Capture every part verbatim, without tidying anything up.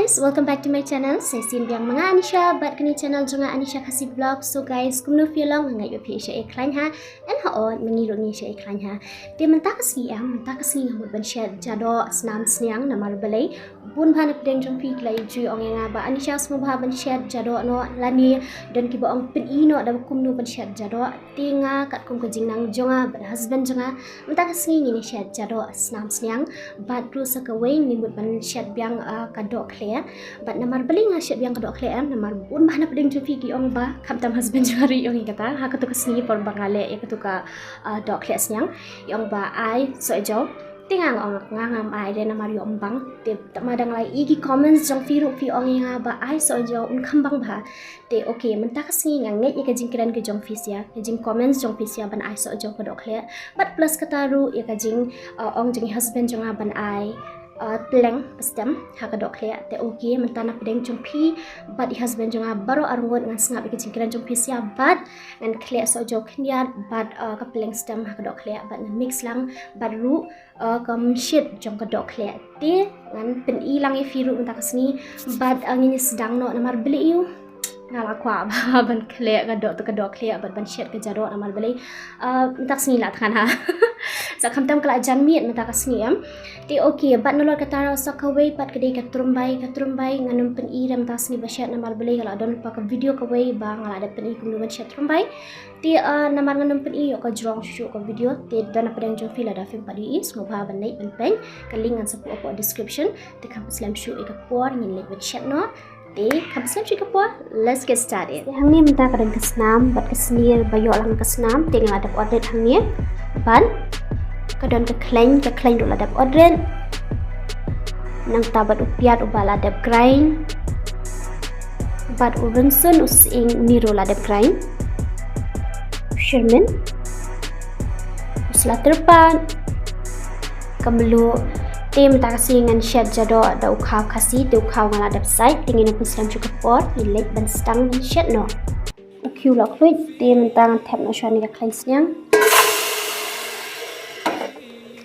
Guys, welcome back to my channel. Sa shisien biang ma nga Anisha bad kane channel jong nga, Anisha Khasi Vlog. So guys, kumno phi long? Nga ngeit ba phi ïa shah ïa khlaiñ ha. Ngan ha ot, ma ngi ruh ngi ïa shah ïa khlaiñ ha. Te mynta ka sngi em, mynta ka sngi nga mut ban shet jadoh snam sniang namar balei bun bha na pdeng jong phi ki la ïa ju ong ïa nga ba Anisha sngewbha ban shet jadoh noh, lane don kiba ong pyni noh da kumno ban shet jadoh. Te nga katkum ka jingnang jong nga bad husband jong nga, mynta ka sngi ngin ïa shet jadoh snam sniang. Bad ruh sa kawei ngi mut ban shet biang, ah, ka dohkhleh. Bad namar balei nga shet biang ka dohkhleh em, namar bun bha na pdeng jong phi ki ong ba, khamtam husband jong nga ruh i ong ïa kata, ha katu ka sngi por ba nga leh ïa katu ka, ah, dohkhleh sniang, i ong ba ai sohjaw. Te nga nga ong nga ngam ai re namar ïoh ym bang. Te tang ma dang la i ki comments jong phi ruh phi ong ïa nga ba ai sohjaw, un kham bang bha. Te okay, mynta ka sngi nga ngeit ïa ka jingkren ka jong phi sha, ka jingcomment jong phi sha ban ai sohjaw ka dohkhleh. Bad plus kata ruh ïa ka jing, uh, ong jong i husband jong nga ban ai, uh, pylleng ba stem ha ka dohkhleh. Te okay, mynta na pdeng jong phi bad i husband jong nga baroh arngut ngan sngap ïa ka jingkren jong phi sha bad ngan khleh sohjaw khyndiat bad, uh, ka pylleng stem ha ka dohkhleh bad ngan mix lang bad ruh, uh, ka mynsiem jong ka dohkhleh. Te ngan pyni lang ïa phi ruh mynta ka sngi bad, uh, ngin ïa sdang noh namar balei ïoh nga la kwah bha ban khleh ka doh, tu ka dohkhleh bad ban shet ka jadoh namar balei, uh, mynta ka sngi la thngan ha. Sa khamtam ka la jan miet mynta ka sngi em. Te okay, bad nalor kata ruh sa kawei pat ka dei ka trumbai, ka trumbai ngan ym pyni re mynta ka sngi ba shet namar balei ka la don pa ka video kawei ba nga la dep pyni kumno ban shet trumbai. Te, ah, namar ngan ym pyni ïoh ka jrong shuh shuh ka video, te don na pdeng jong phi lada phim pat ïohi sngewbha ban leit ban peit. Ka link ngan sa put hapoh description. Te kham slem shuh ïa ka por ngin leit ban shet noh. Te kham slem shuh ïa ka por, let's get started. Te hangne mynta ka don ka snam bad ka snier ba ïoh lang ka snam, te nga la dep ot rit hangne. Bad ka don ka khleiñ, ka khleiñ ruh la dep ot rit. Nangta bad u piat uba la dep grind. Bad u rynsun, u sying, une ruh la dep grind. U shyrmit, u sla tyrpad, ka mluh. Te mynta ka sngi ngan shet jadoh da u khaw Khasi, te u khaw nga la dep sait, te ngin ym pynslem shuh ka por, ngin leit ban sdang ban shet noh. U khiew la khluit, te mynta ngan thep noh shuwa ïa ka khleiñ sniang.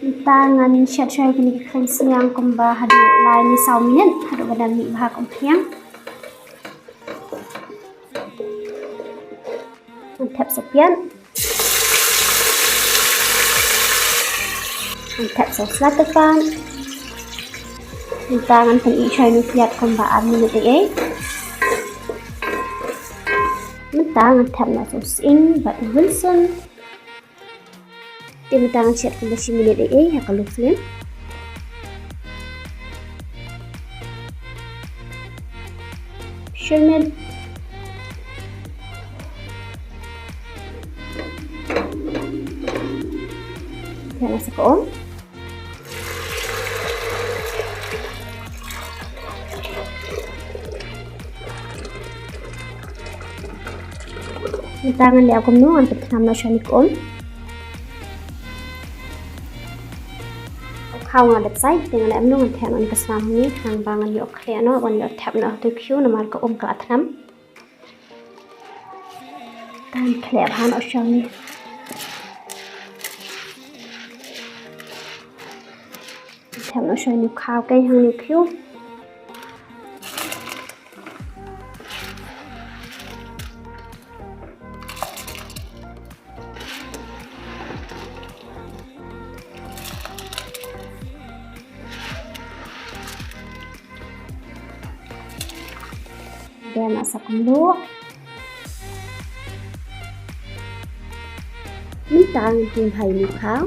Mynta ngan shet shuwa ïa kane ka khleiñ sniang kumba haduh lai ne saw minit, haduh ba dang mih bha ka umphniang. Ngan thep sa u piat. Ngan thep sa u sla tyrpad. Mynta ngan pyni shuwa ïa u piat kumba ar minit ei ei. Mynta ngan thep noh sa u sying bad u rynsun. Te mynta ngan shet kumba shi minit ei ei ha ka low flame. Shi minit. Te ngan sa ka um. Mynta ngan leh kumno, ngan pynthnam noh shuwa ïa ka um. Khaw nga dep sait, te ngan leh kumno, ngan thep noh ïa ka snam hangne, khnang ba ngan ïoh khleh noh, ban ïoh thep noh ha u khiew namar ka um ka la thnam. Ngan khleh bha noh shuwa hangne. Thep noh shuwa ïa u khaw keiñ hangne ha u khiew. Dem sa kumno. Mynta ngan pynbha ïa u khaw.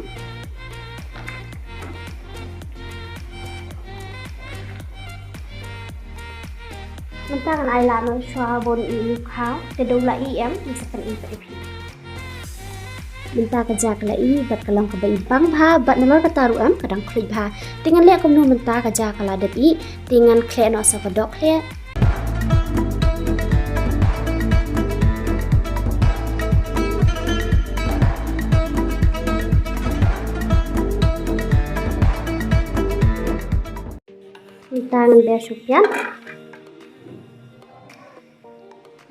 Mynta ngan ai lad noh shuwa bun ïa u khaw. Te da u la ih em, ngan sa pyni pat ïa phi. Mynta ka ja ka la ih bad ka long kaba ih bang bha bad nalor kata ruh em ka dang khluit bha. Te ngan leh kumno mynta ka ja ka la dep ih, te ngan khleh noh sa ka dohkhleh. Mynta ngan ber sha u piat.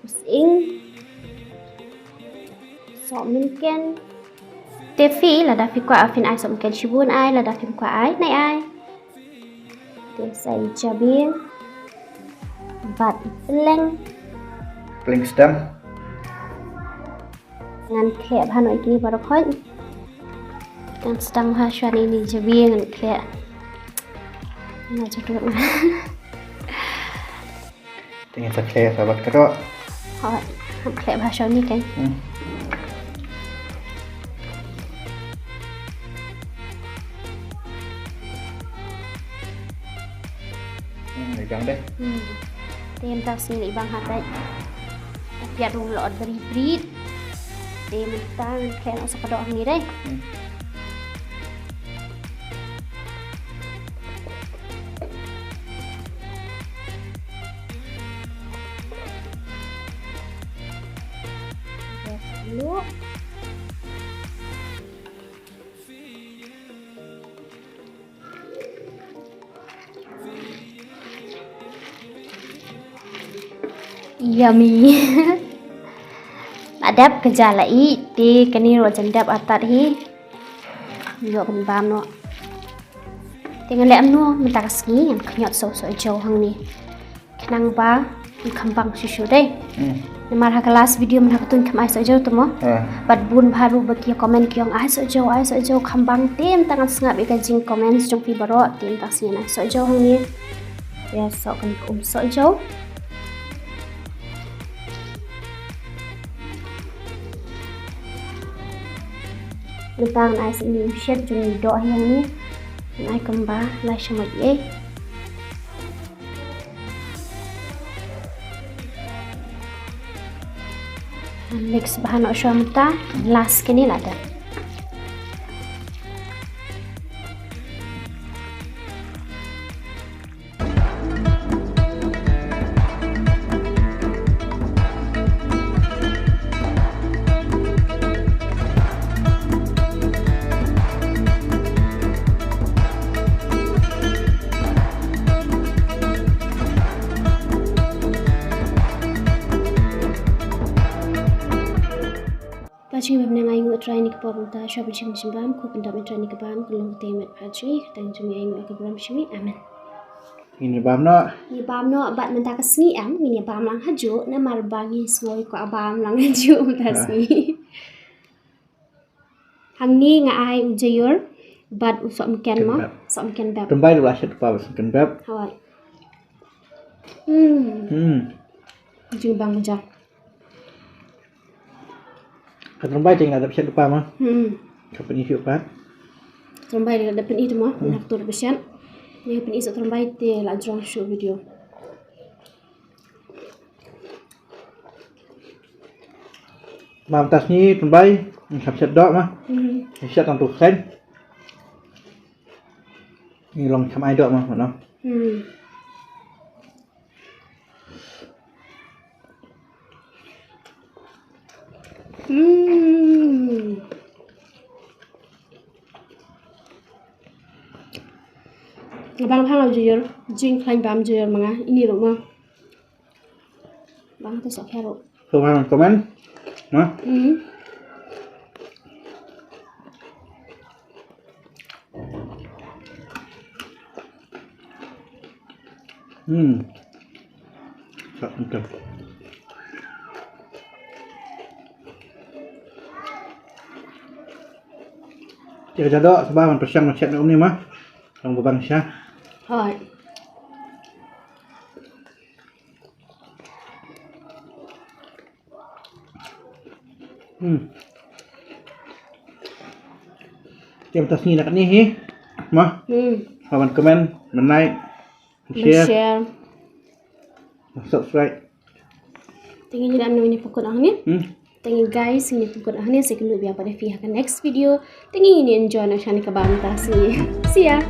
U sying. Sohmynken. Te phi, lada phi kwah phin ai sohmynken shibun ai, lada phim kwah ai, nai ai. Te sa i jabieng. Bad pleng. Pleng sdang. Ngan khleh bha noh ïa kine baroh khoit. Ngan sdang bha shuwa ïa ine i jabieng ngan khleh. Nga jadut nga. Te ngin sa khleh sa bad ka doh. Hooid, ngan khleh bha shuwa ïa ine kein. Hmm. Hmm, i bang de. Hmm. Te mynta sngi la i bang ha beit. Ka piat ruh la ot bri bri. Te mynta ngan khleh noh sa ka doh hangne de. Hmm. Yes, look. Yummy. La dep ka ja la ih, te kane ruh jan dep artat hi. Ïoh ban bam noh. Te ngan leh kumno mynta ka sngi, ngan khñiot soh sohjew hangne. Khnang ba un kham bang shuh shuh de. Hmm. Namar ha ka last video mynta ka tuñ kham ai sohjew te mo. Ah. Bad bun bha ruh ba ki comment ki ong ai sohjew, ai sohjew kham bang, te mynta ngan sngap ïa ka jing comment jong phi baroh, te mynta sngi ngan ai sohjew hangne. Ïa soh kane ka um sohjew. Mynta ngan ai sa ine i um shet jong i doh hangne. Ngan ai kumba lai shamoit ei. Mix bha noh shuwa mynta, last kane la dep. Kpa jong ngi ba bneng, ai nguh ïa U Trai ha kane ka por mynta, shuwa ba jingim jong ngi bam, ko pyndap ïa U Trai ha kane ka bam, kyllon katei met pha jong ngi, kyrteng jong me ai nguh ha ka burom jong me. Amen. Ngin ïa bam noh. Ngin ïa bam noh, bad mynta ka sngi em, ngin ïa bam lang hajuh, namar ba ngi sngew ïa ka bam lang hajuh mynta ka sngi. Hangne nga ai u jaiur, bad u sohmynken mo, sohmynken bep. Tymbai ruh la shet u pa ba sohmynken bep. Hooid. Hmm. Hmm. Jingbang ka ja. Ka tymbai te nga dep shet u pa mo. Hmm. Ka pyni shuh pat. Tymbai te nga dep pyni te mo. Hmm. Nga dep shet. Nga pyni soh tymbai te la jrong shuh video. Mynta sngi tymbai, nga shet doh mo. Hmm. Shet tang tu khlaiñ. Ngi long kham ai doh mo, no. Hmm. Hmm. Bang bang jaiur, jingkhlaiñ bam jaiur ma nga, ini ruh ma. Bang te soh kherok. Comment, comment. Ma? Hmm. Hmm. Sa, okay. Te ka ja doh, saba ban pyrshang ban shet na um ni ma. Long ba bang sha. Hooid. Hmm. Te mynta sngi na kane hi. Ma. Hmm. Saba ban comment, ban like, ban share. Ban share. Ban subscribe. Te ngin ïa lap noh ïa kane ka pyrkhat hangne. Hmm. Te ngin guys, ngin ïa pyrkhat hangne, sa ïakynduh biang pat ïa phi ha ka next video. Te ngin ïa enjoy noh shane ka bam mynta sngi. See ya.